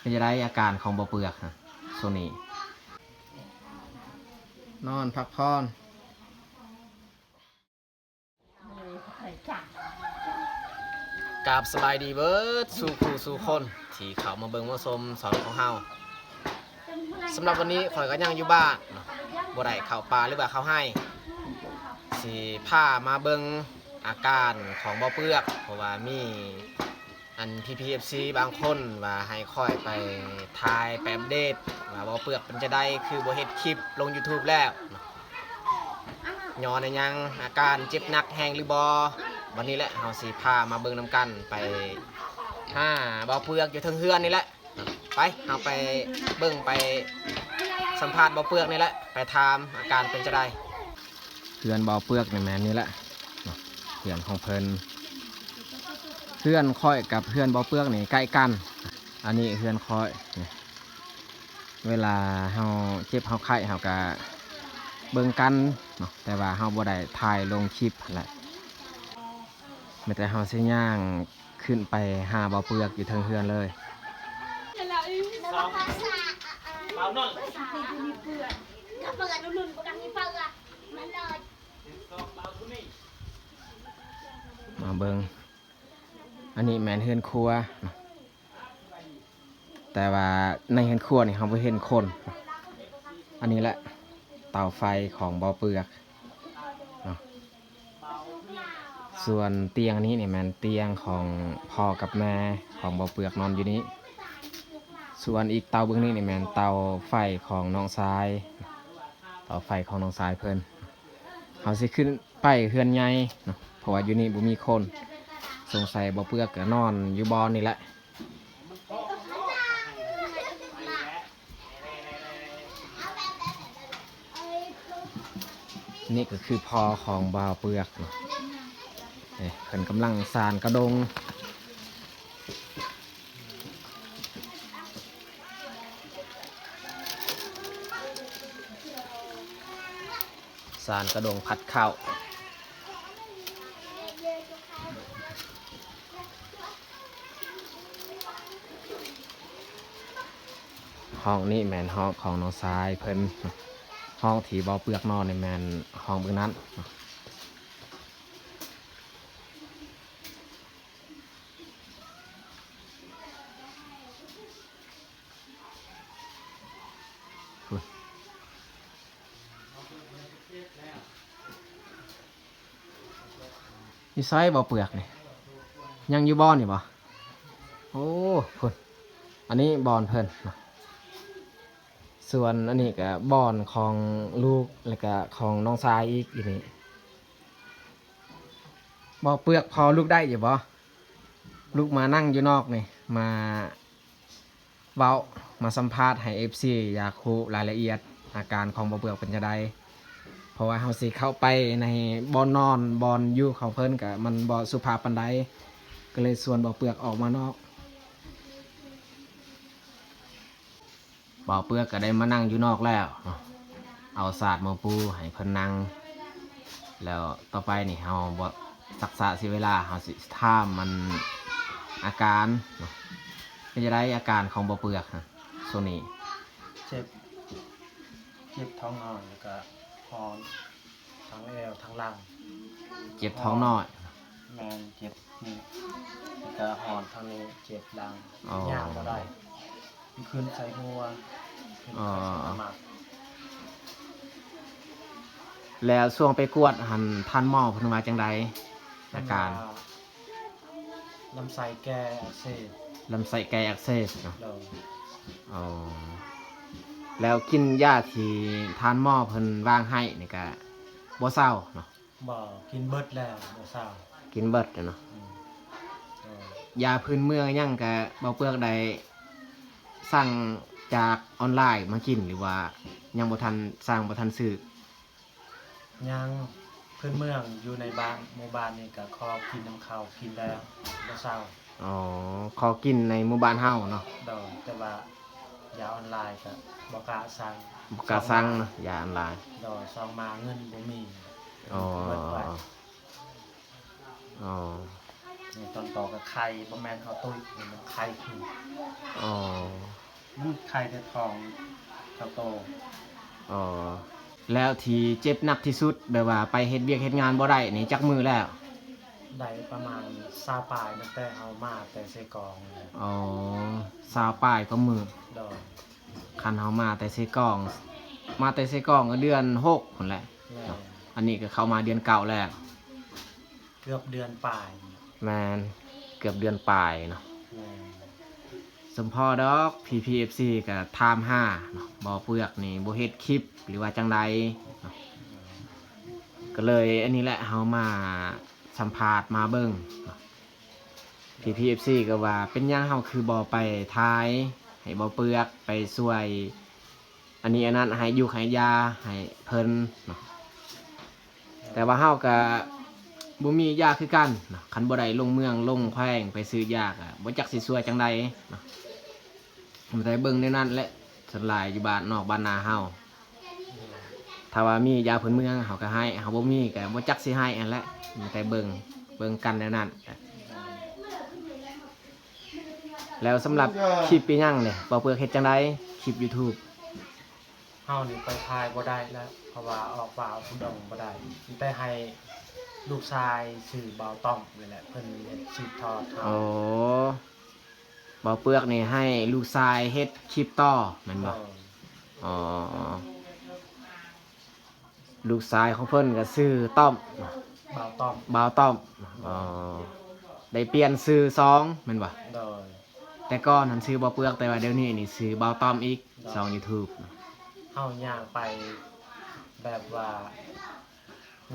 ເປັນຈັ່ງໃດອາການຂອງບໍ່ເປືອກຮະ ຊ່ວງນີ້? ນອນພັກຜ່ອນ. ກາບສະບາຍດີເບິດສູ່ຜູ້ສູ່ຄົນທີ່ເຂົ້າມາເບິ່ງມາຊົມຊ່ອງຂອງເຮົາ. ສຳລັບວັນນີ້ຂ້ອຍກໍຍັງຢູ່ບ້ານເນາະ ບໍ່ໄດ້ເຂົ້າປ່າ ຫຼືວ່າເຂົ້າໄຮ່ ຊິພາມາເບິ່ງອາການຂອງບໍ່ເປືອກ ເພາະວ່າມີ ອັນ ພີ່ໆ ເອັຟຊີ ບາງຄົນວ່າໃຫ້ຂ້ອຍໄປຖ່າຍ ໄປອັບເດດວ່າບໍ່ເປືອກເປັນຈັ່ງໃດ ຄືບໍ່ເຮັດຄລິບລົງ YouTube ແລ້ວ ຍ້ອນອີຫຍັງ ອາການເຈັບໜັກແຮງຫຼືບໍ່? ບັດນີ້ແຫຼະ ເຮົາຊິພາມາເບິ່ງນຳກັນ ໄປຫາບໍ່ເປືອກຢູ່ເທິງເຮືອນນີ້ແຫຼະ. ໄປ ເຮົາໄປເບິ່ງ ໄປສຳພາດບໍ່ເປືອກນີ້ແຫຼະ ໄປຖາມອາການເປັນຈັ່ງໃດ. ເຮືອນບໍ່ເປືອກນີ້ແມ່ນນີ້ແຫຼະ ເຮືອນຂອງເພິ່ນ. ເຮືອນຂ້ອຍກັບເຮືອນບໍ່ເປືອກນີ້ໃກ້ກັນ. ອັນນີ້ເຮືອນຂ້ອຍ. ເວລາເຮົາເຈັບເຮົາໄຂ້ ເຮົາກະເບິ່ງກັນເນາະ ແຕ່ວ່າເຮົາບໍ່ໄດ້ຖ່າຍລົງຄລິບຫັ້ນແຫຼະ. ແມ່ນແຕ່ເຮົາຊິຍ່າງຂຶ້ນໄປຫາບໍ່ເປືອກຢູ່ເທິງເຮືອນເລີຍ. ມາເບິ່ງ ອັນນີ້ແມ່ນເຮືອນຄົວເນາະ ແຕ່ວ່າໃນເຮືອນຄົວນີ້ເຮົາບໍ່ເຫັນຄົນ. ອັນນີ້ແຫຼະເຕົາໄຟຂອງບໍ່ເປືອກເນາະ. ສ່ວນຕຽງນີ້ນີ້ແມ່ນຕຽງຂອງພໍ່ກັບແມ່ຂອງບໍ່ເປືອກນອນຢູ່ນີ້. ສ່ວນອີກເຕົາເບື້ອງນີ້ນີ້ແມ່ນເຕົາໄຟຂອງນ້ອງຊາຍ ເຕົາໄຟຂອງນ້ອງຊາຍເພິ່ນ. ເຮົາຊິຂຶ້ນໄປເຮືອນໃຫຍ່ເນາະ ເພາະວ່າຢູ່ນີ້ບໍ່ມີຄົນ. ສົງໄສບໍ່ເປືອກກໍນອນຢູ່ບ່ອນນີ້ແຫຼະ. ນີ້ກໍຄືພໍ່ຂອງບ່າວເປືອກເນາະ. ເອີ ເພິ່ນກຳລັງສານກະດົງ. ສານກະດົງຜັດເຂົ້າ. ຫ້ອງນີ້ແມ່ນຫ້ອງຂອງນ້ອງຊາຍເພິ່ນ. ຫ້ອງທີ່ບໍ່ເປືອກນອນນີ້ແມ່ນຫ້ອງເບື້ອງນັ້ນ. ພຸ້ນ ຢູ່ໃສບໍ່ເປືອກນີ້? ຍັງຢູ່ບ່ອນນີ້ບໍ່? ໂອ້ ພຸ້ນ ອັນນີ້ບ່ອນເພິ່ນ. ສ່ວນອັນນີ້ກະບ່ອນຂອງລູກ ແລ້ວກະຂອງນ້ອງຊາຍອີກ ອີນີ້. ບໍ່ເປືອກ ພໍລຸກໄດ້ຢູ່ບໍ່? ລຸກມານັ່ງຢູ່ນອກນີ້ ມາເວົ້າ ມາສຳພາດໃຫ້ເອັຟຊີຢາກຮູ້ລາຍລະອຽດອາການຂອງບໍ່ເປືອກເປັນຈັ່ງໃດ ເພາະວ່າເຮົາຊິເຂົ້າໄປໃນບ່ອນນອນ ບ່ອນຢູ່ຂອງເພິ່ນກະມັນບໍ່ສຸພາບປານໃດ ກໍເລີຍຊວນບໍ່ເປືອກອອກມານອກ. ບ່າວເປືອກກໍໄດ້ມານັ່ງຢູ່ນອກແລ້ວເນາະ ເອົາສາດມາປູໃຫ້ເພິ່ນນັ່ງ. ແລ້ວຕໍ່ໄປນີ້ເຮົາບໍ່ຊັກຊ້າເສຍເວລາ ເຮົາຊິຖາມມັນອາການເນາະ. ເປັນຈັ່ງໃດອາການຂອງບ່າວເປືອກຮະ ຊ່ວງນີ້? ເຈັບ ເຈັບທ້ອງນ້ອຍ ແລ້ວກະຮ້ອນ ທັງແອວທັງຫຼັງ. ເຈັບທ້ອງນ້ອຍ? ແມ່ນ ເຈັບນີ້ ແລ້ວກະຮ້ອນທາງນີ້ ເຈັບຫຼັງ. ອໍ ຍ່າງບໍ່ໄດ້ ມັນຂຶ້ນໃສ່ຫົວ ຂຶ້ນໃສ່ສະມາກ. ອໍ ແລ້ວຊ່ວງໄປກວດຫັ້ນ ທ່ານໝໍເພິ່ນວ່າຈັ່ງໃດ ອາການ? ລຳໄສ້ແກ່ອັກເສບ. ລຳໄສ້ແກ່ອັກເສບເນາະ. ໂດຍ. ອໍ ແລ້ວກິນຢາທີ່ທ່ານໝໍເພິ່ນວາງໃຫ້ນີ້ກະບໍ່ເຊົາເນາະ? ບໍ່ ກິນເບິດແລ້ວ ບໍ່ເຊົາ. ກິນເບິດແລ້ວເນາະ. ອືມ ໂດຍ. ຢາພື້ນເມືອງຫຍັງກະ ບ່າວເປືອກໄດ້ສັ່ງຈາກອອນລາຍມາກິນ ຫຼືວ່າຍັງບໍ່ທັນສັ່ງ ບໍ່ທັນຊື້? ຍັງ. ພື້ນເມືອງຢູ່ໃນບ້ານ ໝູ່ບ້ານນີ້ກະຂໍກິນນຳເຂົາ ກິນແລ້ວບໍ່ເຊົາ. ອໍ ຂໍກິນໃນໝູ່ບ້ານເຮົາເນາະ. ໂດຍ. ແຕ່ວ່າຢາອອນລາຍກະບໍ່ກ້າສັ່ງ ບໍ່ກ້າສັ່ງເນາະ ຢາອອນລາຍ. ໂດຍ. ສອງມາເງິນບໍ່ມີ. ອໍ ເບິດໄປ. ອໍ ນີ້ຕອນຕໍ່ກະໄຂ້ ບໍ່ແມ່ນເຮົາຕຸ້ຍ ມັນໄຂ້ຂຶ້ນ. ອໍ ໄຂ້ແຕ່ທ້ອງເທົ່າໂຕ. ອໍ ແລ້ວທີ່ເຈັບໜັກທີ່ສຸດ ແບບວ່າໄປເຮັດວຽກເຮັດງານບໍ່ໄດ້ນີ້ຈັກມື້ແລ້ວ? ໄດ້ປະມານຊາວປາຍ ຕັ້ງແຕ່ເຮົາມາແຕ່ເຊກອງ. ອໍ ຊາວປາຍກວ່າມື້. ໂດຍ. ຄັນເຮົາມາແຕ່ເຊກອງ ມາແຕ່ເຊກອງກໍເດືອນຫົກພຸ້ນແຫຼະ. ແມ່ນ. ອັນນີ້ກໍເຂົ້າມາເດືອນເກົ້າແລ້ວ. ເກືອບເດືອນປາຍ. ແມ່ນ ເກືອບເດືອນປາຍເນາະ. ແມ່ນ. ສົມພໍດອກ ພີ່ໆ ເອັຟຊີ ກໍຖາມຫາເນາະ ບໍ່ເປືອກນີ້ບໍ່ເຮັດຄລິບ ຫຼືວ່າຈັ່ງໃດເນາະ. ກໍເລີຍອັນນີ້ແຫຼະ ເຮົາມາສຳພາດ ມາເບິ່ງເນາະ. ພີ່ໆ ເອັຟຊີ ກໍວ່າເປັນຫຍັງເຮົາຄືບໍ່ໄປຖ່າຍໃຫ້ບໍ່ເປືອກ ໄປຊ່ວຍ ອັນນີ້ອັນນັ້ນ ໃຫ້ຢູກໃຫ້ຢາໃຫ້ເພິ່ນເນາະ. ແຕ່ວ່າເຮົາກະບໍ່ມີຢາຄືກັນເນາະ ຄັນບໍ່ໄດ້ລົງເມືອງລົງແຂວງໄປຊື້ຢາກະບໍ່ຈັກຊິຊ່ວຍຈັ່ງໃດເນາະ. ມີແຕ່ເບິ່ງແນວນັ້ນແຫຼະ ສ່ວນຫຼາຍຢູ່ບ້ານນອກບ້ານນາເຮົາ ຖ້າວ່າມີຢາພື້ນເມືອງເຮົາກະໃຫ້ ເຮົາບໍ່ມີກະບໍ່ຈັກຊິໃຫ້ຫັ້ນແຫຼະ. ມີແຕ່ເບິ່ງ ເບິ່ງກັນແນວນັ້ນ. ແລ້ວສຳລັບຄລິບອີ່ຫຍັງນີ້ ບໍ່ເປືອກເຮັດຈັ່ງໃດ ຄລິບຢູທູບ? ເຮົານີ້ໄປຖ່າຍບໍ່ໄດ້ແລ້ວ ເພາະວ່າອອກປ່າອອກດົງບໍ່ໄດ້ ມີແຕ່ໃຫ້ລູກຊາຍຊື່ບ່າວຕ້ອມນີ້ແຫຼະ ເພິ່ນເຮັດສືບທອດເຮົາ. ອໍ ບ່າວເປືອກນີ້ໃຫ້ລູກຊາຍເຮັດຄລິບຕໍ່ແມ່ນບໍ່? ອໍ ລູກຊາຍຂອງເພິ່ນກໍຊື່ຕ້ອມ ບ່າວຕ້ອມ ບ່າວຕ້ອມ. ອໍ ໄດ້ປ່ຽນຊື່ຊ່ອງແມ່ນບໍ່? ໂດຍ. ແຕ່ກ່ອນຫັ້ນຊື່ບ່າວເປືອກ ແຕ່ວ່າດຽວນີ້ນີ້ຊື່ບ່າວຕ້ອມອີກ. ໂດຍ. ຊ່ອງຢູທູບ ເຮົາຍ່າງໄປແບບວ່າ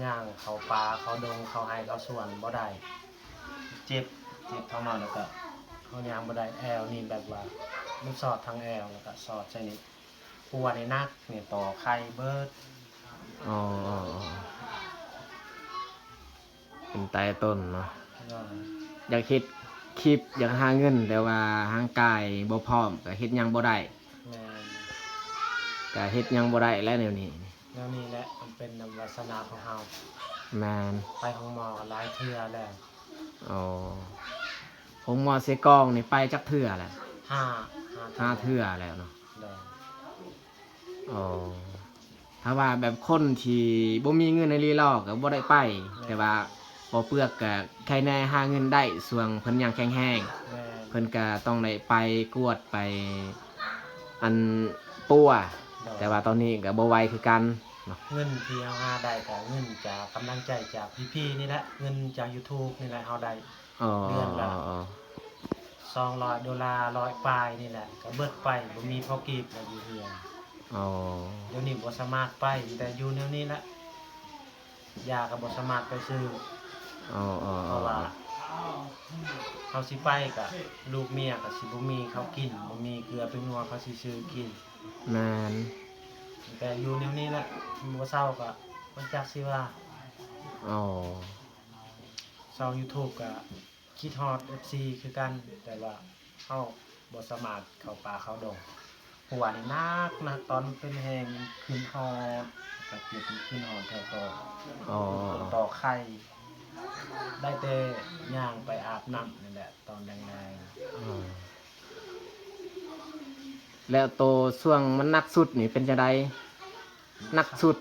ຍ່າງເຂົ້າປ່າເຂົ້າດົງເຂົ້າໄຮ່ເຂົ້າສວນບໍ່ໄດ້ ເຈັບ ເຈັບທ້ອງນ້ອຍ ແລ້ວກໍເຮົາຍ່າງບໍ່ໄດ້ ແອວນີ້ແບບວ່າມັນຊອດທາງແອວ ແລ້ວກໍຊອດໃສ່ນີ້ ປົວນີ້ໜັກນີ້ ຕໍ່ໄຂ່ເບີດ. ອໍ ເປັນໄຕຕົ້ນເນາະ. ຢາກເຮັດຄລິບ ຢາກຫາເງິນ ແຕ່ວ່າຮ່າງກາຍບໍ່ພ້ອມ ກໍເຮັດຫຍັງບໍ່ໄດ້. ແມ່ນ. ກໍເຮັດຫຍັງບໍ່ໄດ້ແຫຼະແນວນີ້. ແນວນີ້ແຫຼະ ມັນເປັນນຳວາສະໜາຂອງເຮົາ. ແມ່ນ. ໄປໂຮງໝໍກໍຫຼາຍເທື່ອແລ້ວ. ອໍ ໂຮງໝໍເຊກອງນີ້ໄປຈັກເທື່ອແລ້ວ? ຫ້າ ຫ້າ ຫ້າເທື່ອແລ້ວເນາະ. ໂດຍ. ອໍ ຖ້າວ່າແບບຄົນທີ່ບໍ່ມີເງິນອີ່ຫຼີຫຼໍກໍບໍ່ໄດ້ໄປ. ແມ່ນ. ແຕ່ວ່າບໍ່ເປືອກກໍໃຄແນ່ຫາເງິນໄດ້ ຊ່ວງເພິ່ນຍັງແຂງແຮງ. ແມ່ນ. ເພິ່ນກໍຕ້ອງໄດ້ໄປກວດໄປ ອັນ ປົວ. ໂດຍ. ແຕ່ວ່າຕອນນີ້ກໍບໍ່ໄຫວຄືກັນເນາະ. ເງິນທີ່ເຮົາຫາໄດ້ກໍເງິນຈາກກຳລັງໃຈຈາກພີ່ໆ ນີ້ແຫຼະ ເງິນຈາກຢູທູບນີ້ແຫຼະເຮົາໄດ້. ອໍ ເດືອນລະສອງຮ້ອຍໂດລາ ຮ້ອຍປາຍນີ້ແຫຼະ ກໍເບິດໄປ ບໍ່ມີພໍກີບແລ້ວຢູ່ເຮືອນ. ອໍ ດຽວນີ້ບໍ່ສາມາດໄປ ມີແຕ່ຢູ່ແນວນີ້ແຫຼະ ຢາກໍບໍ່ສາມາດໄປຊື້. ອໍ ເພາະວ່າເຮົາຊິໄປກະລູກເມຍກະຊິບໍ່ມີເຂົ້າກິນ ບໍ່ມີເກືອແປ້ງນົວເຂົາຊິຊື້ກິນ. ແມ່ນ. ມີແຕ່ຢູ່ແນວນີ້ແຫຼະ ບໍ່ເຊົາກະບໍ່ຈັກຊິວ່າ. ອໍ ຊ່ອງຢູທູບກະ ຄິດຮອດເອັຟຊີຄືກັນ ແຕ່ວ່າເຮົາບໍ່ສາມາດເຂົ້າປ່າເຂົ້າດົງ. ເພາະວ່ານີ້ໜັກໆ ຕອນມັນເປັນແຮງ ຂຶ້ນຮອດ ກະເຈັບ ຂຶ້ນຮອດແຖວຕໍ່ ອໍ ຕໍ່ໄຂ່ ໄດ້ແຕ່ຍ່າງໄປອາບນ້ຳນີ້ແຫຼະ ຕອນແລງໆ. ອໍ ແລ້ວໂຕຊ່ວງມັນໜັກສຸດນີ້ເປັນຈັ່ງໃດ? ໜັກສຸດ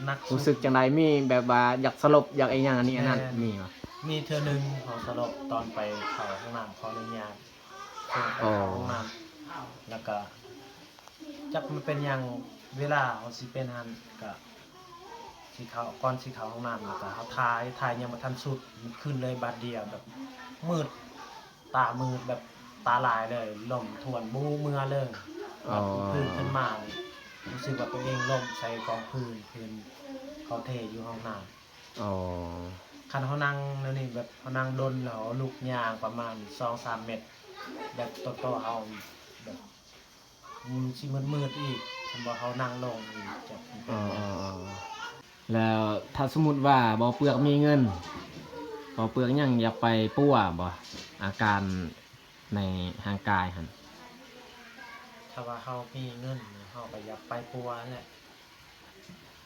ໜັກສຸດ ຮູ້ສຶກຈັ່ງໃດ? ມີແບບວ່າຢາກສະຫຼົບ ຢາກອີ່ຫຍັງອັນນີ້ອັນນັ້ນ ແມ່ນ ມີບໍ່? ມີເທື່ອໜຶ່ງເຮົາສະຫຼົບຕອນໄປເຂົ້າຫ້ອງນ້ຳ ຂໍອະນຸຍາດ ເຊິ່ງໄປເຂົ້າຫ້ອງນ້ຳ ອໍ ແລ້ວກະຈັກມັນເປັນຫຍັງ ເວລາເຮົາຊິເປັນຫັ້ນ ກະຊິເຂົ້າ ກ່ອນຊິເຂົ້າຫ້ອງນ້ຳ ແລ້ວກະເຮົາຖ່າຍ ຖ່າຍຍັງບໍ່ທັນສຸດ ມັນຂຶ້ນເລີຍບາດດຽວ ແບບມືດ ຕາມືດແບບຕາລາຍເລີຍ ລົ້ມຖ້ວນບໍ່ຮູ້ເມື່ອເລີຍ. ອໍ ແບບຟື້ນຂຶ້ນມານີ້ ຮູ້ສຶກວ່າຕົວເອງລົ້ມໃສ່ກອງຟືນ ຟືນເຂົາເທຢູ່ຫ້ອງນ້ຳ. ອໍ ຄັນເຮົານັ່ງແນວນີ້ ແບບເຮົານັ່ງດົນແລ້ວເຮົາລຸກຍ່າງປະມານສອງສາມແມັດ ແບບຕໍ່ໆ ເຮົາແບບ ມັນຊິມືດໆ ອີກ ຄັນບໍ່ເຮົານັ່ງລົງອີກ ຈະເປັນ ອໍ ແລ້ວຖ້າສົມມຸດວ່າບໍ່ເປືອກມີເງິນ ບໍ່ເປືອກຍັງຢາກໄປປົວບໍ່ ອາການໃນຮ່າງກາຍຫັ້ນ? ຖ້າວ່າເຮົາມີເງິນ ເຮົາກໍຢາກໄປປົວຫັ້ນແຫຼະ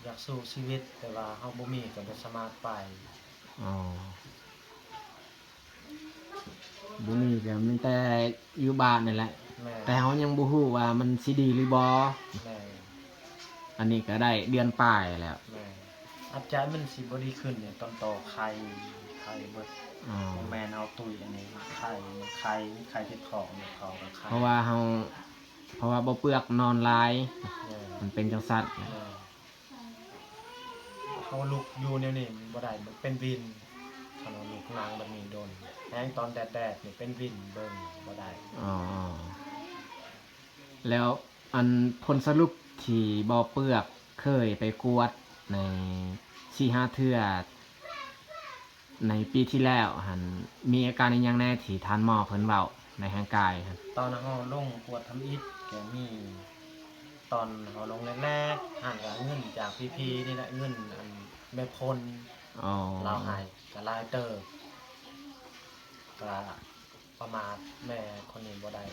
ຢາກສູ້ຊີວິດ ແຕ່ວ່າເຮົາບໍ່ມີກໍບໍ່ສາມາດໄປ. ອໍ ບໍ່ມີກໍມີແຕ່ຢູ່ບ້ານນີ້ແຫຼະ ແຕ່ເຮົາຍັງບໍ່ຮູ້ວ່າມັນຊິດີຫຼືບໍ່. ແມ່ນ. ອັນນີ້ກໍໄດ້ເດືອນປາຍແລ້ວ. ແມ່ນ. ອາດຈະມັນຊິບໍ່ດີຂຶ້ນນີ້ ຕອນຕໍ່ໄຂ້ ໄຂ້ເບິດ. ອໍ. ບໍ່ແມ່ນເຮົາຕຸ້ຍ ອັນນີ້ໄຂ້ ໄຂ້ ໄຂ້ຕິດທ້ອງນີ້ ເຂົາກໍໄຂ້. ເພາະວ່າເຮົາ ເພາະວ່າບໍ່ເປືອກນອນຫຼາຍ. ແມ່ນ. ມັນເປັນຈັ່ງຊັ້ນ. ແມ່ນ. ເຮົາລຸກຢູ່ແນວນີ້ມັນບໍ່ໄດ້ ມັນເປັນວິນ. ຄັນເຮົາລຸກນັ່ງແບບນີ້ດົນ ແຮງຕອນແດດໆນີ້ເປັນວິນ ເບິ່ງບໍ່ໄດ້. ອໍ ແລ້ວອັນຜົນສະຫຼຸບທີ່ບໍ່ເປືອກເຄີຍໄປກວດໃນສີ່ຫ້າເທື່ອ ໃນປີທີ່ແລ້ວຫັ້ນ ມີອາການອີ່ຫຍັງແດ່ທີ່ທ່ານໝໍເພິ່ນເວົ້າໃນຮ່າງກາຍຫັ້ນ? ຕອນເຮົາລົງກວດທຳອິດກໍມີ ຕອນເຮົາລົງແລກໆ ຫັ້ນກໍເງິນຈາກພີ່ໆນີ້ແຫຼະ ເງິນອັນແມ່ພົນ. ອໍ. ລາວໃຫ້ກໍຫຼາຍເຕີບ ກໍປະໝາດແມ່ຄົນນີ້ບໍ່ໄດ້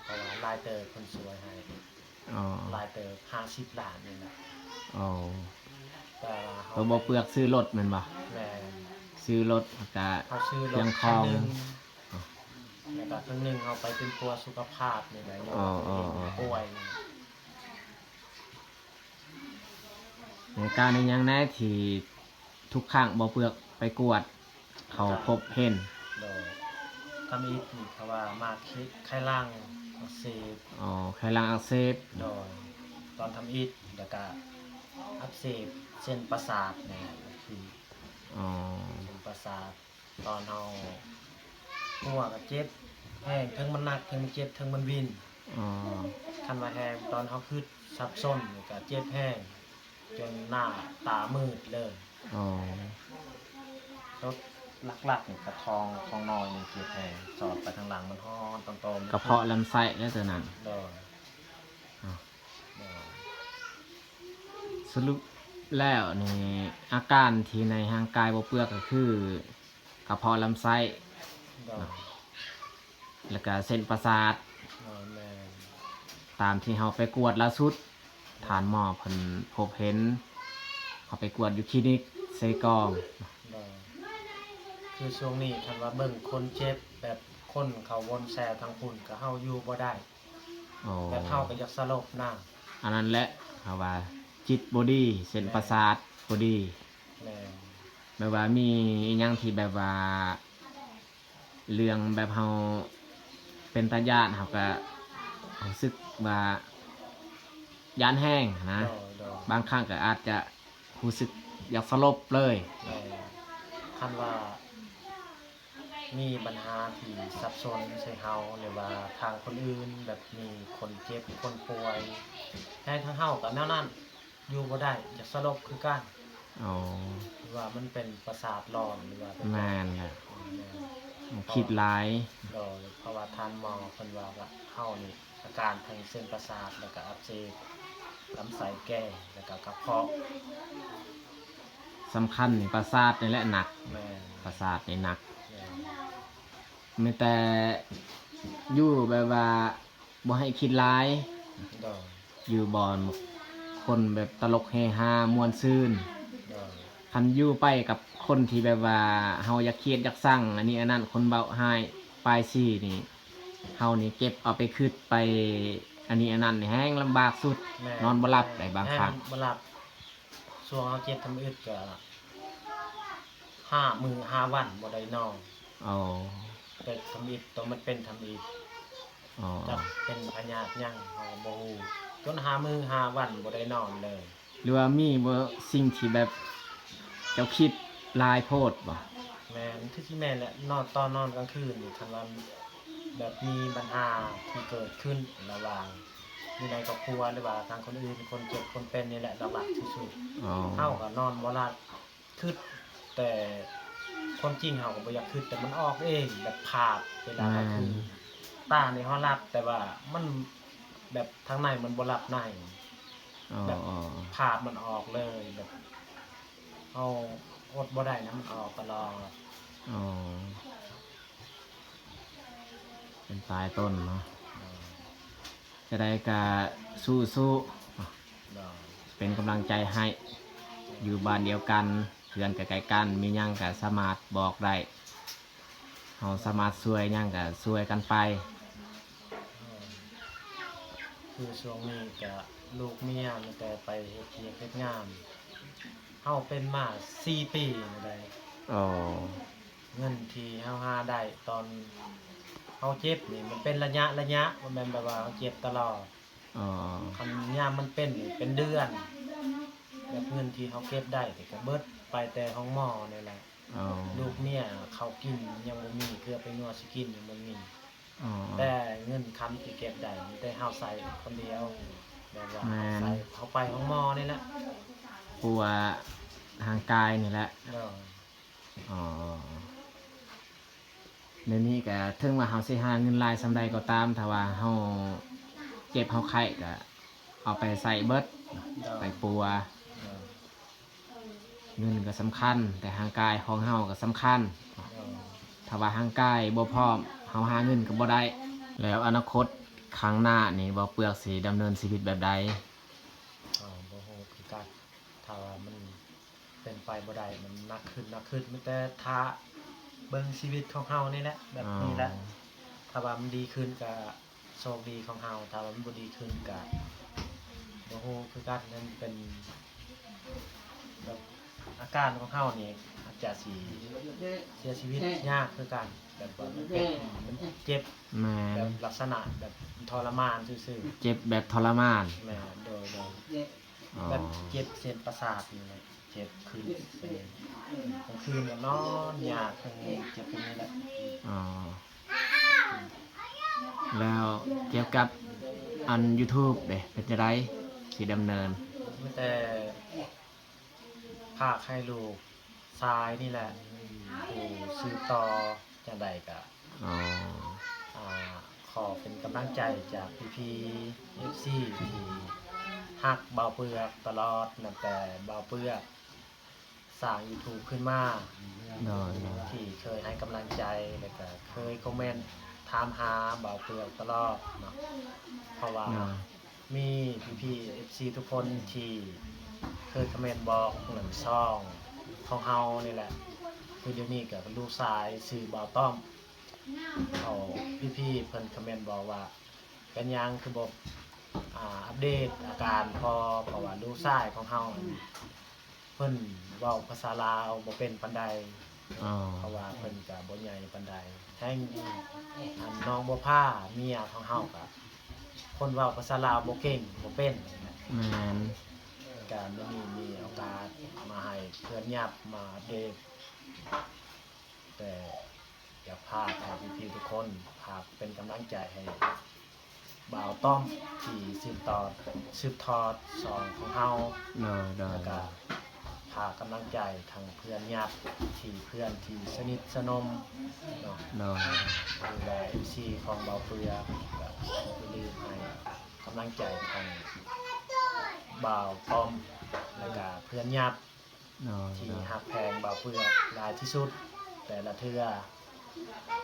ເພາະວ່າຫຼາຍເຕີບເພິ່ນຊ່ວຍໃຫ້. ອໍ. ຫຼາຍເຕີບ ຫ້າສິບລ້ານນີ້ແຫຼະ. ອໍ. ແຕ່ວ່າເຮົາ ໂຕບໍ່ເປືອກຊື້ລົດແມ່ນບໍ່? ແມ່ນ. ຊື້ລົດກະ ເຮົາຊື້ລົດ ເຄື່ອງຂອງ ຄັນໜຶ່ງ ອໍ. ແລ້ວກະເຄິ່ງໜຶ່ງເຮົາໄປປິ່ນປົວສຸຂະພາບນີ້ແຫຼະ. ອໍ ເອີ ເອີ ເອີ ປ່ວຍ. ມີອາການອີ່ຫຍັງແດ່ທີ່ທຸກຄັ້ງບໍ່ເປືອກໄປກວດ ເຂົາພົບເຫັນ? ໂດຍ ທຳອິດນີ້ເຂົາວ່າມາໄຂຫຼັງອັກເສບ. ອໍ ໄຂຫຼັງອັກເສບ. ໂດຍ ຕອນທຳອິດ ແລ້ວກະອັກເສບເສັ້ນປະສາດນີ້ແຫຼະ ຄື ອໍ ເສັ້ນປະສາດ. ຕອນເຮົາຫົວກໍເຈັບແຮງ ເທິງມັນໜັກ ເທິງມັນເຈັບ ເທິງມັນວິນ. ອໍ. ຄັນວ່າແຮງຕອນເຮົາຄຶດສັບສົນກໍເຈັບແຮງ ຈົນໜ້າຕາມືດເລີຍ. ອໍ. ຕົວຫຼັກໆນີ້ກະທ້ອງ ທ້ອງນ້ອຍນີ້ເຈັບແຮງ ສອດໄປທາງຫຼັງມັນຮ້ອນ ຕອນໂຕ ກະເພາະລຳໄສ້ແລ້ວຕົວນັ້ນ. ໂດຍ. ອໍ. ໂດຍ. ສະຫຼຸບແລ້ວນີ້ ອາການທີ່ໃນຮ່າງກາຍບໍ່ເປືອກກໍຄື ກະເພາະລຳໄສ້ ໂດຍ ເນາະ ແລ້ວກະເສັ້ນປະສາດ. ໂດຍ ແມ່ນ. ຕາມທີ່ເຮົາໄປກວດລ່າສຸດ ທ່ານໝໍເພິ່ນພົບເຫັນ ເຮົາໄປກວດຢູ່ຄລີນິກເຊກອງ. ໂດຍ. ຄືຊ່ວງນີ້ຄັນວ່າເບິ່ງຄົນເຈັບ ແບບຄົນເຂົາວົນແຊວທາງພຸ້ນ ກໍເຮົາຢູ່ບໍ່ໄດ້. ອໍ ແບບເຮົາກໍຢາກສະຫຼົບນະ. ອັນນັ້ນແຫຼະ ເຂົາວ່າຈິດບໍ່ດີ ເສັ້ນປະສາດບໍ່ດີ. ແມ່ນ. ແມ່ນ. ແບບວ່າມີອີ່ຫຍັງທີ່ແບບວ່າ ເລື່ອງແບບເຮົາເປັນຕາຢ້ານ ເຮົາກໍຮູ້ສຶກວ່າຢ້ານແຮງນະ. ໂດຍ ໂດຍ. ບາງຄັ້ງກໍອາດຈະຮູ້ສຶກຢາກສະຫຼົບເລີຍ. ແມ່ນ. ຄັນວ່າ ມີບັນຫາທີ່ສັບສົນໃສ່ເຮົາ ຫຼືວ່າທາງຄົນອື່ນ ແບບມີຄົນເຈັບຄົນປ່ວຍ ແຮງທາງເຮົາກໍແນວນັ້ນ ຢູ່ບໍ່ໄດ້ ຢາກສະຫຼົບຄືກັນ. ອໍ. ຫຼືວ່າມັນເປັນປະສາດຫຼອນ ຫຼືວ່າເປັນ ແມ່ນແຫຼະ. ອືມ ແມ່ນ. ຄິດຫຼາຍ. ໂດຍ ເພາະວ່າທ່ານໝໍເພິ່ນວ່າ ວ່າເຮົານີ້ ອາການທາງເສັ້ນປະສາດ ແລ້ວກະອັກເສບ ລຳໄສ້ແກ່ ແລ້ວກະກະເພາະ. ສຳຄັນນີ້ປະສາດນີ້ແຫຼະໜັກ. ແມ່ນ. ປະສາດນີ້ໜັກ. ແມ່ນ. ມີແຕ່ຢູ່ແບບວ່າບໍ່ໃຫ້ຄິດຫຼາຍ. ໂດຍ. ຢູ່ບ່ອນຄົນແບບຕະຫຼົກເຮຮາມ່ວນຊື່ນ. ໂດຍ. ຄັນຢູ່ໄປກັບຄົນທີ່ແບບວ່າເຮົາຢາກຄຽດຢາກຊັງ ອັນນີ້ອັນນັ້ນ ຄົນເວົ້າຮ້າຍປ້າຍສີນີ້ ເຮົານີ້ເກັບເອົາໄປຄຶດໄປ ອັນນີ້ອັນນັ້ນແຮງລຳບາກສຸດ. ແມ່ນ. ນອນບໍ່ຫຼັບໄດ໋ບາງຄັ້ງ. ແມ່ນ ນອນບໍ່ຫຼັບ. ຊ່ວງເຮົາເຈັບທຳອິດກະຫ້າມື້ຫ້າວັນບໍ່ໄດ້ນອນ. ອໍ. ແຕ່ທຳອິດ ໂຕມັນເປັນທຳອິດ. ອໍ. ຈັກເປັນພະຍາດຫຍັງເຮົາກໍບໍ່ຮູ້ ຈົນຫ້າມື້ຫ້າວັນບໍ່ໄດ້ນອນເລີຍ. ຫຼືວ່າມີບໍ່ສິ່ງທີ່ແບບເຈົ້າຄິດຫຼາຍໂພດບໍ່? ແມ່ນ ຄືຊິແມ່ນແຫຼະ ນອນ ຕອນນອນກາງຄືນນີ້ ຄັນວ່າແບບມີບັນຫາທີ່ເກີດຂຶ້ນລະຫວ່າງຢູ່ໃນຄອບຄົວ ຫຼືວ່າທາງຄົນອື່ນ ຄົນເຈັບຄົນເປັນນີ້ແຫຼະ ຫຼັກໆທີ່ສຸດ. ອໍ. ເຮົາກໍນອນບໍ່ຫຼັບ ຄຶດ ແຕ່ຄວາມຈິງເຮົາກໍບໍ່ຢາກຄຶດ ແຕ່ມັນອອກເອງ ແບບພາບເວລາກາງຄືນ. ແມ່ນ. ຕານີ້ເຮົາຫຼັບ ແຕ່ວ່າມັນແບບທາງໃນມັນບໍ່ຫຼັບໃນ. ອໍ ແບບ ອໍ ພາບມັນອອກເລີຍ ແບບເຮົາອົດບໍ່ໄດ້ນະ ມັນອອກຕະຫຼອດ. ອໍ. ເປັນຫຼາຍຕົ້ນເນາະ. ໂດຍ. ຈະໄດ້ກະສູ້ໆ ໂດຍ ເປັນກຳລັງໃຈໃຫ້. ຢູ່ບ້ານດຽວກັນ ເຮືອນກະໃກ້ກັນ ມີຫຍັງກະສາມາດບອກໄດ້ ເຮົາສາມາດຊ່ວຍຫຍັງກະຊ່ວຍກັນໄປ. ໂດຍ. ຄືຊ່ວງນີ້ກະລູກເມຍມີແຕ່ໄປເຮັດວຽກເຮັດງານ. ເຮົາເປັນມາສີ່ປີແລ້ວໃດ໋. ອໍ ເງິນທີ່ເຮົາຫາໄດ້ຕອນເຮົາເຈັບນີ້ ມັນເປັນໄລຍະໄລຍະ ບໍ່ແມ່ນແບບວ່າເຮົາເຈັບຕະຫຼອດ. ອໍ ຄັນຍາມມັນເປັນນີ້ເປັນເດືອນ ແບບເງິນທີ່ເຮົາເກັບໄດ້ນີ້ກະເບິດໄປແຕ່ໂຮງໝໍນີ້ແຫຼະ. ອໍ ລູກເມຍເຂົ້າກິນຍັງບໍ່ມີ ເກືອໄປນົວຊິກິນຍັງບໍ່ມີ. ອໍ ແຕ່ເງິນຄຳທີ່ເກັບໄດ້ມີແຕ່ເຮົາໃຊ້ຄົນດຽວ ແບບວ່າ ແມ່ນ ເຮົາໃຊ້ ເຮົາໄປໂຮງໝໍນີ້ແຫຼະ ປົວຮ່າງກາຍນີ້ແຫຼະ. ໂດຍ. ອໍ ດຽວນີ້ກະເຖິງວ່າເຮົາຊິຫາເງິນຫຼາຍສ່ຳໃດກໍຕາມ ຖ້າວ່າເຮົາເຈັບເຮົາໄຂ້ກະເອົາໄປໃຊ້ເບິດ ໂດຍ ໄປປົວ. ໂດຍ. ເງິນກໍສຳຄັນ ແຕ່ຮ່າງກາຍຂອງເຮົາກໍສຳຄັນ. ໂດຍ. ຖ້າວ່າຮ່າງກາຍບໍ່ພ້ອມ ເຮົາຫາເງິນກໍບໍ່ໄດ້. ແລ້ວອະນາຄົດຂ້າງໜ້ານີ້ ບ່າວເປືອກຊິດຳເນີນຊີວິດແບບໃດ? ເຮົາບໍ່ຮູ້ຄືກັນ ຖ້າວ່າມັນເປັນໄປບໍ່ໄດ້ ມັນໜັກຂຶ້ນ ໜັກຂຶ້ນ ມີແຕ່ຖ້າເບິ່ງຊີວິດຂອງເຮົານີ້ແຫຼະ ແບບນີ້ແຫຼະ. ອໍ ຖ້າວ່າມັນດີຂຶ້ນກໍ ໂຊກດີຂອງເຮົາ ຖ້າວ່າມັນບໍ່ດີຂຶ້ນກະບໍ່ຮູ້ຄືກັນ. ມັນເປັນແບບອາການຂອງເຮົານີ້ ອາດຈະຊິເສຍຊີວິດຍາກຄືກັນ ແບບວ່າມັນເຈັບ ມັນເຈັບ ແມ່ນ ແບບລັກສະນະແບບທໍລະມານຊື່ໆ. ເຈັບແບບທໍລະມານ. ແມ່ນ ໂດຍ ໂດຍ. ອໍ ແບບເຈັບເສັ້ນປະສາດນີ້ແຫຼະ ເຈັບຂຶ້ນ ກາງຄືນກໍນອນຍາກ ເຈັບຢູ່ນີ້ແຫຼະ. ອໍ ແລ້ວກ່ຽວກັບອັນ YouTube ເດ ເປັນຈັ່ງໃດ ຊິດຳເນີນ? ມີແຕ່ຝາກໃຫ້ລູກຊາຍນີ້ແຫຼະ ຜູ້ສືບຕໍ່ ຈັ່ງໃດກະ ອໍ ອາ ຂໍເປັນກຳລັງໃຈຈາກພີ່ໆ ເອັຟຊີ ທີ່ຮັກບ່າວເປືອກຕະຫຼອດ ນັບແຕ່ບ່າວເປືອກ ສ້າງ YouTube ຂຶ້ນມາ. ໂດຍ ໂດຍ. ທີ່ເຄີຍໃຫ້ກຳລັງໃຈ ແລ້ວກະເຄີຍຄອມເມັນຖາມຫາບ່າວເປືອກຕະຫຼອດເນາະ ເພາະວ່າ ໂດຍ ມີພີ່ໆ ເອັຟຊີ ທຸກຄົນທີ່ເຄີຍຄອມເມັນບອກນຳຊ່ອງຂອງເຮົານີ້ແຫຼະ. ຄືດຽວນີ້ກະລູກຊາຍຊື່ບ່າວຕ້ອມ ເຂົາ ພີ່ໆ ເພິ່ນຄອມເມັນບອກວ່າ ເປັນຫຍັງຄືບໍ່ ອາ ອັບເດດອາການພໍ່ ເພາະວ່າລູກຊາຍຂອງເຮົາ ເພິ່ນເວົ້າພາສາລາວບໍ່ເປັນປານໃດ ອໍ ເພາະວ່າເພິ່ນກະບໍ່ໃຫຍ່ປານໃດ. ແຮ່ງ ອັນ ນ້ອງບົວພາ ເມຍຂອງເຮົາກະ ຄົນເວົ້າພາສາລາວບໍ່ເກັ່ງ ບໍ່ເປັນ. ແມ່ນ. ກະມື້ນີ້ມີໂອກາດມາໃຫ້ເພື່ອນຫຍັບມາອັບເດດ ແຕ່ ຢາກຝາກໃຫ້ພີ່ໆ ທຸກຄົນ ຝາກເປັນກຳລັງໃຈໃຫ້ບ່າວຕ້ອມ ທີ່ສືບຕໍ່ ສືບທອດຊ່ອງຂອງເຮົາ. ໂດຍ ໂດຍ. ແລ້ວກະຝາກກຳລັງໃຈທາງເພື່ອນຫຍັບ ທີ່ເພື່ອນທີ່ສະໜິດສະໜົມເນາະ. ໂດຍ. ຫຼືວ່າ ເອັຟຊີ ຂອງບ່າວເປືອກ ກະຢ່າລືມໃຫ້ກຳລັງໃຈທາງບ່າວຕ້ອມ ແລ້ວກະເພື່ອນຫຍັບ ໂດຍ ທີ່ ໂດຍ ຮັກແພງບ່າວເປືອກຫຼາຍທີ່ສຸດ. ແຕ່ລະເທື່ອ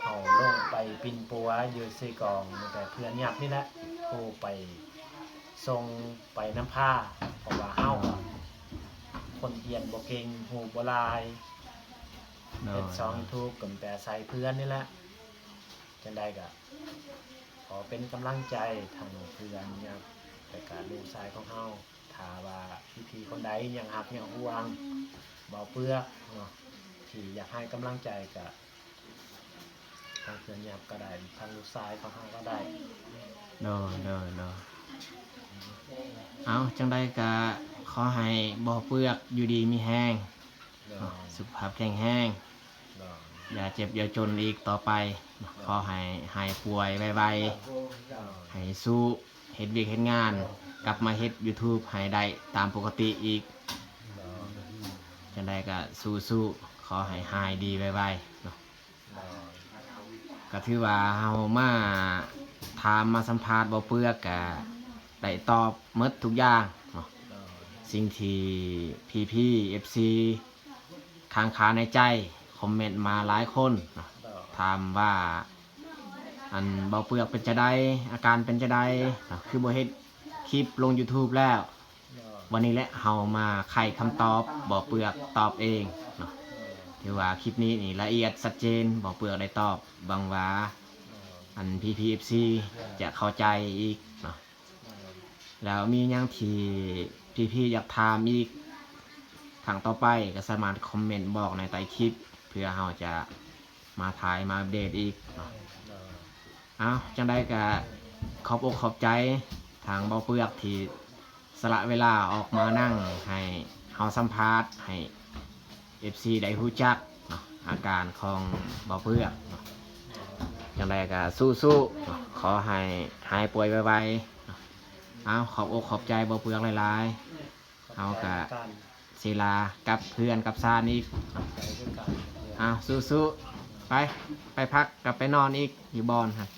ເຮົາລົງໄປປິ່ນປົວຢູ່ເຊກອງ ມີແຕ່ເພື່ອນຫຍັບນີ້ແຫຼະ ຜູ້ໄປສົ່ງໄປນຳພາ ເພາະວ່າເຮົາ ໂດຍ ຄົນອຽນບໍ່ເກັ່ງ ຮູ້ບໍ່ຫຼາຍ. ໂດຍ ເຮັດຊ່ອງ ໂດຍ YouTube ກໍມີແຕ່ອາໄສເພື່ອນນີ້ແຫຼະ. ຈັ່ງໃດກະຂໍເປັນກຳລັງໃຈທາງເພື່ອນຫຍັບ ແລະກະລູກຊາຍຂອງເຮົາ. ຖ້າວ່າພີ່ໆ ຄົນໃດຍັງຮັກຍັງຫວງບ່າວເປືອກເນາະ ທີ່ຢາກໃຫ້ກຳລັງໃຈກະ ທາງເພື່ອນຫຍັບກໍໄດ້ ທາງລູກຊາຍຂອງເຮົາກໍໄດ້. ໂດຍ ໂດຍ ໂດຍ. ເອົາ ຈັ່ງໃດກະຂໍໃຫ້ບ່າວເປືອກຢູ່ດີມີແຮງ ໂດຍ ເນາະ ສຸຂະພາບແຂງແຮງ ໂດຍ ຢ່າເຈັບຢ່າຈົນອີກຕໍ່ໄປ ໂດຍ ຂໍໃຫ້ຫາຍປ່ວຍໄວໆ ໂດຍ ໃຫ້ສູ້ເຮັດວຽກເຮັດງານ ກັບມາເຮັດ YouTube ໃຫ້ໄດ້ຕາມປົກກະຕິອີກ. ໂດຍ. ຈັ່ງໃດກະສູ້ໆ ຂໍໃຫ້ຫາຍດີໄວໆເນາະ. ໂດຍ. ກະຖືວ່າເຮົາມາຖາມມາສຳພາດບ່າວເປືອກກະໄດ້ຕອບໝົດທຸກຢ່າງເນາະ. ໂດຍ. ສິ່ງທີ່ພີ່ໆ ເອັຟຊີ ຄ້າງຄາໃນໃຈ ຄອມເມັນມາຫຼາຍຄົນເນາະ ໂດຍ ຖາມວ່າ ອັນ ບ່າວເປືອກເປັນຈັ່ງໃດ ອາການເປັນຈັ່ງໃດ ຄືບໍ່ເຮັດຄລິບລົງ YouTube ແລ້ວ. ໂດຍ. ວັນນີ້ແຫຼະ ເຮົາມາໄຂຄຳຕອບ ບ່າວເປືອກຕອບເອງເນາະ. ໂດຍ. ຖືວ່າຄລິບນີ້ນີ້ລະອຽດຊັດເຈນ ບ່າວເປືອກໄດ້ຕອບ. ຫວັງວ່າ ໂດຍ ອັນ ພີ່ໆ ເອັຟຊີ ຈະເຂົ້າໃຈອີກເນາະ. ໂດຍ. ແລ້ວມີຫຍັງທີ່ພີ່ໆຢາກຖາມອີກ ຄັ້ງຕໍ່ໄປກໍສາມາດຄອມເມັນບອກໃນໃຕ້ຄລິບ ເພື່ອເຮົາຈະມາຖ່າຍມາອັບເດດອີກເນາະ. ເອົ້າ ຈັ່ງໃດກໍຂອບອົກຂອບໃຈທາງເບົາເປືອກທີ່ສະຫຼະເວລາອອກມານັ່ງໃຫ້ເຮົາສຳພາດ ໃຫ້ເອັຟຊີໄດ້ຮູ້ຈັກເນາະ ອາການຂອງເບົາເປືອກເນາະ. ຈັ່ງໃດກໍສູ້ໆເນາະ ຂໍໃຫ້ຫາຍປ່ວຍໄວໆເນາະ. ເອົາ ຂອບອົກຂອບໃຈເບົາເປືອກຫຼາຍໆ. ເຮົາກະຊິລາກັບເຮືອນກັບຊານອີກ. ເອົາ ສູ້ໆ ໄປ ໄປພັກ ກັບໄປນອນອີກ ຢູ່ບ່ອນຫັ້ນ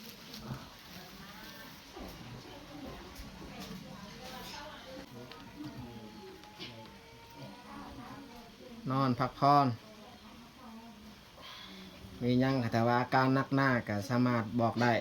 ນອນພັກຜ່ອນ. ມີຫຍັງ ຖ້າວ່າອາການໜັກໜາກະສາມາດບອກໄດ້.